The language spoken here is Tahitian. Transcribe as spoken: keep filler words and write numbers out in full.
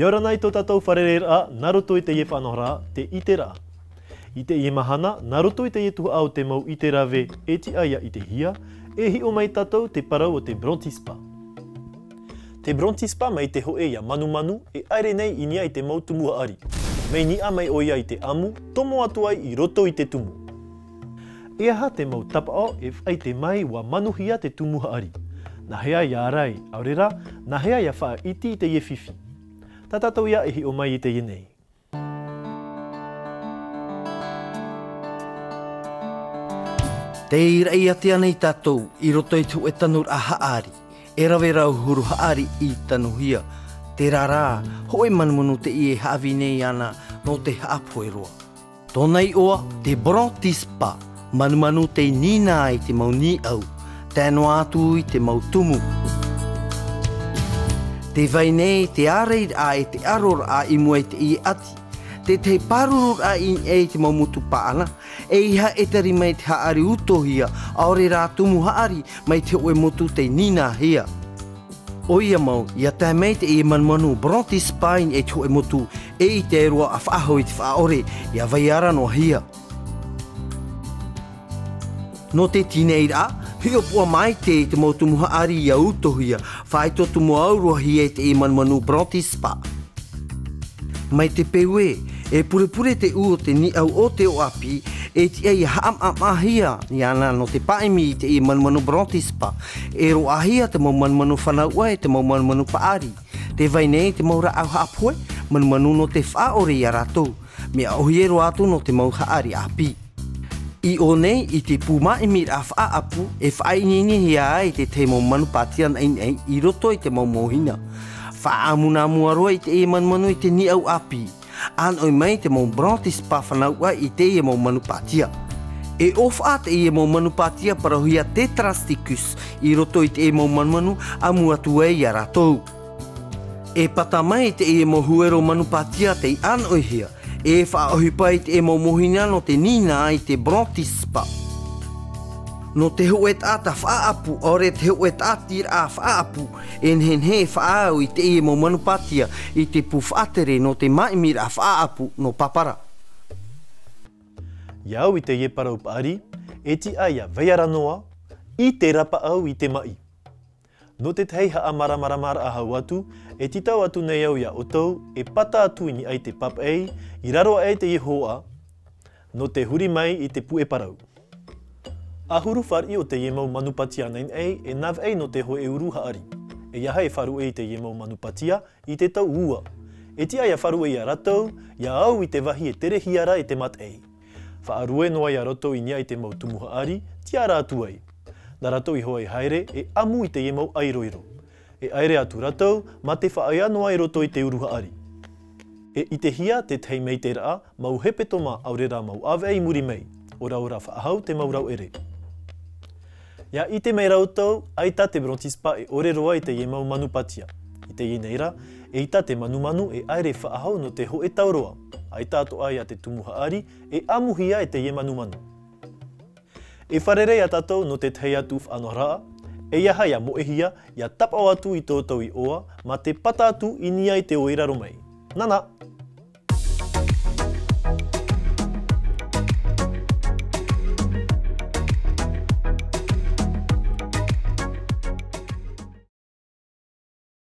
E ora na i tō tātou fārereiraʻa, nā roto i teie faʻanahoraʻa, te ʻiteraʻa. I teie mahana, nā roto i teie tuhaʻa o te mau ʻite rave e tiʻa ia ʻitehia, e hiʻo mai tātou te parau o te brontispa. Te brontispa mai te hōʻē ia manumanu e ʻaere nei i niʻa i te mau tumu haʻari. Mai niʻa mai ʻoia i te ʻamu, tomo atu ai i roto i te tumu. E aha te mau tapaʻo e faʻaʻite mai ʻua manuhia te tumu haʻari? Nā hea ia ʻarai, ʻaore rā, nā hea ia faʻaʻiti i teie fifi? Tā tātou ia e hiʻo mai i teie nei. Tei raʻiātea nei tātou i roto i te hōʻē tanuraʻa haʻari, e rave rau huru haʻari i tanuhia. Terā rā, hōʻē manumanu teie e haʻavī nei ana nō te haʻapohe roa. Tōna iʻoa, te brontispa, manumanu tei nīnā i te mau nīʻau, tae noa atu i te mau tumu. Tē vai nei te ārairaʻa e te ʻaroraʻa i mua i teie ʻati. Te tahi pārururaʻa i niʻa i te mau motu pāʻana, ʻeiaha e tari mai te haʻari utohia, ʻaore rā tumu haʻari mai te hōʻē motu tei nīnāhia. ʻOia mau, ʻia tae mai teie manumanu brontispa i niʻa i te hōʻē motu, e ʻite roa ʻa faʻahou i te faʻaʻore, ʻia vai ara noa hia. Nō te tīneiraʻa, hiʻopoʻa maite i te mau tumu haʻari ʻia utohia, faʻaitoito mau roa hia i teie manumanu brontispa. Mai te peu ē, e purepure te ʻū o te nīʻau o te ʻoaʻoa ʻāpī, e tiʻa ʻia haʻamaʻamaʻahia iāna nō te pāʻimi i teie manumanu brontispa. E roaʻahia te mau manumanu fanauʻa e te mau manumanu paʻari. Tē vai nei te mau rāʻau haʻapohe, manumanu nō te faʻaʻore ia rātou. Mea ʻōhie roa atu nō te mau haʻari ʻāpī. I ʻō nei, i te pū māʻimiraʻa faʻaʻapu, e faʻaineinehia ai te tahi mau manu pātia naʻinaʻi i roto i te mau mōhina. Faʻaʻamu nā mua roa i teie manumanu i te nīʻau ʻāpī. ʻĀnoʻi mai te mau brontispa fanauʻa i teie mau manu pātia. E ʻōfaʻa teie mau manu pātia parauhia Tetrasticus i roto i teie mau manumanu ʻamu atu ai ia rātou. E pata mai teie mau huero manu pātia tei ʻānoʻihia, e faʻaʻohipa i teie mau mōhina nō te nīnā i te brontispa. Nō te hōʻē taʻata faʻaʻapu, ʻaore te hōʻē taʻatiraʻa faʻaʻapu, e nehenehe e faʻaau i teie mau manu pātia i te pū faʻatere nō te māʻimiraʻa faʻaʻapu nō Papara. ʻIa au i teie parau paʻari, e tiʻa ʻia vai ara noa, i te rapaʻau i te maʻi. Nō te tahi haʻamāramaramaraʻa hau atu, e tītau atu nei au ia ʻoutou, e pata atu i niʻa i te papaʻi, i raro aʻe i teie hōʻē, nō te huri mai i te puʻe parau. ʻAhuru fāriʻi o teie mau manu pātia naʻinaʻi e nāvaʻi nō te hōʻē uru haʻari. ʻEiaha e faʻaruʻe i teie mau manu pātia i te tau ua. E tiʻa ʻia faʻaruʻe ia rātou, ʻia au i te vāhi e terehia ra e te mataʻi. Faʻaruʻe noa ia rātou i niʻa i te mau tumu haʻari, tiʻa ra atu ai. Nā rātou iho e haere, e ʻamu i teie mau ʻairoiro. E ʻaere atu rātou, mā te faʻaea noa i roto i te uru haʻari. E ʻitehia te tahi maitaʻiraʻa, mau hepetoma ʻaore rā mau ʻāvaʻe i muri mai, oraora faʻahou te mau rauʻere. ʻIa ʻite mai ra ʻoutou, ʻaita te brontispa e ʻore roa i teie mau manu pātia. I teie nei rā, eʻita te manumanu e ʻaere faʻahou nō te hōʻē tau roa. ʻAita atoʻa ia te tumu haʻari, e ʻamuhia e teie manumanu. E fārerei ā tātou nō te tahi atu faʻanahoraʻa, ʻeiaha ʻia moʻehia, ʻia tapaʻo atu i tō tātou iʻoa, mā te pata atu i niʻa i te ʻoe i raro mai. Nānā!